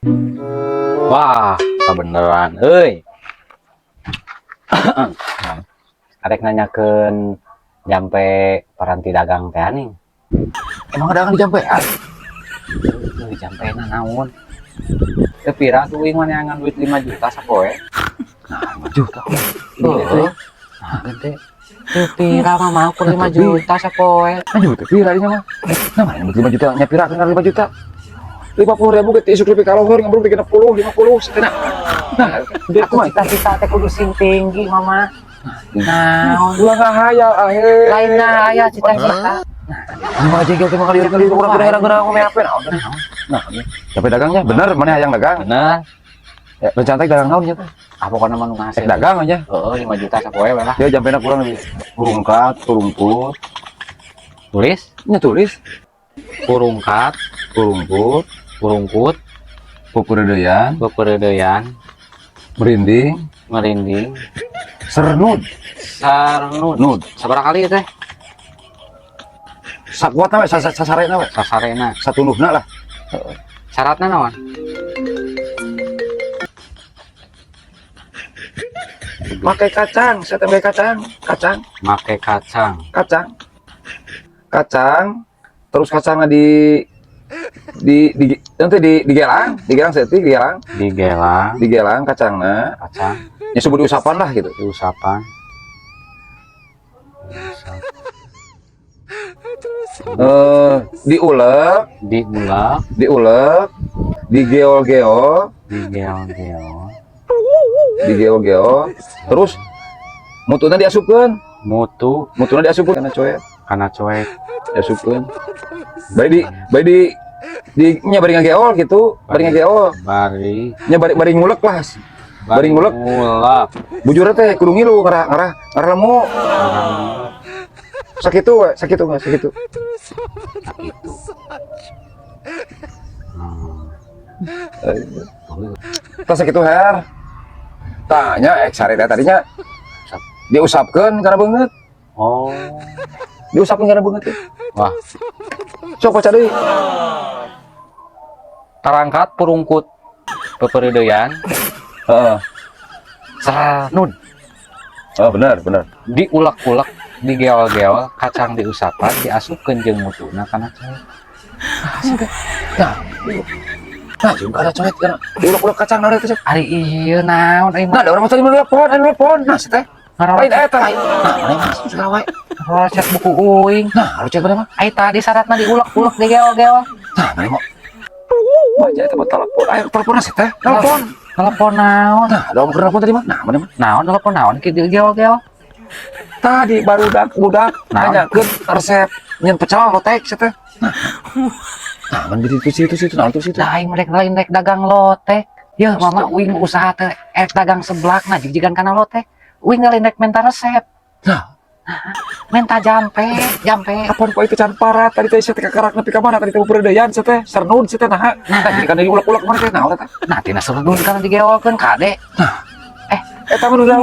Wah, kebeneran euy. Arek nanyakeun jampe paranti dagang teh ning. Emang dagang di jampean? Euy, jampena naon? Teu pira tuh uing mah neangan duit 5 juta sapoe. Nah, 5 juta. Heeh. Nah, gede. Teu pira mah mau ku 5 juta sapoe. Nah, juta pira dinya mah. Nah, mana 5 juta nya pira kan 5 juta. 50 ribu ge isuk lebih kalau ngobrol bikin 60, 50 setengah. Nah, dia Aku cita-cita teh kudu sing tinggi, Mama. Naon? Ulah ngahayal ah. Lain aya cita-cita. Ini mah jengkel teh mah kali urang kudu herang ngomong apa naon. Nah, sampai dagangnya bener mana hayang dagang? Bener. Ya, rencana teh dagang naon nya teh? Ah, pokoknya mah nu ngasih. Eh, dagang aja. Heeh, 5 juta sapoe we lah. Ya jampena kurang lebih. Purungkat, purungkut. Tulis. Nya tulis. Purungkat, purungkut, purungkut, pupuredeyan, peperedeyan, merinding, merinding, sernud, sarnud. Nud. Sabaraha kali teh? Sakuatna we, sasarena we. Sasarena. Satunduhna lah. Syaratna naon? Pakai kacang, saya tambah kacang, kacang, Make kacang. Kacang. Kacang, terus kacangnya di nanti di digelang, digelang setik, digelang, Digelang, digelang kacangna. Kacang. Ya sebut diusapan lah gitu. Diusapan. Usap. Eh, diulek, Diulek, diulek, digeol-geol, digeol-geol, digeol-geol, terus mutuna diasupkeun, mutu mutuna diasupkeun kana coet, kana coek, diasupkeun. Bari di nya bari ngageol gitu, bari ngageol, bari nya bari bari ngulek lah. Bari ngulek. Ngulek. Bujurna teh kudu ngilu ngarah ngarah ngarah lemu. Sakitu we, sakitu nggak sakitu. Gitu. Tah sakitu her. Tanya sare teh tadinya diusapkeun kana beungeut. Oh. Diusapkeun kana beungeut teh. Wah, Sok baca deui. Tarangkat purungkut peperedeyan, Heeh. sarnud. Oh, benar, benar. Diulek-ulek, digeol-geol, kacang diusapan, diasupkeun jeung mutuna kana coek. Nah, nah, juga ada coet kana. Diulek-ulek kacang naon teh? Ari ieu naon euy? Nah, ada orang tadi telepon, ada telepon. Nah, si teh. Ngarawat Lain eta lain. Nah, mana mah segala wae. Resep buku uing. Nah, harus cek mana mah? Ai tadi syaratna diulek-ulek, digeol-geol. Nah, mana mau? Baca eta mah telepon, ayo telepon si teh. Telepon. Telepon naon? Nah, ada orang telepon tadi mah. Nah, mana mah? Naon telepon naon kieu digeol-geol? Tadi baru budak budak Naon? Nanyakeun resep nyen pecel lotek si teh. Nah. Nah, man di situ situ situ, nah itu situ. Lah, aing rek lain rek dagang lotek. Yeuh, mama uing usaha teh rek dagang seblak, nah jigjigan kana lotek. Uing lain rek minta resep. Nah, Minta jampe, jampe. Kapan kok itu can parah tadi teh saya teh kakarak nepi ka mana tadi teh peredeyan saya teh sernud saya teh nah. Nah, jadi kan diulek-ulek kemana teh nah teh. Nah, tina serudun kana digeolkeun kade. Eta mah udah.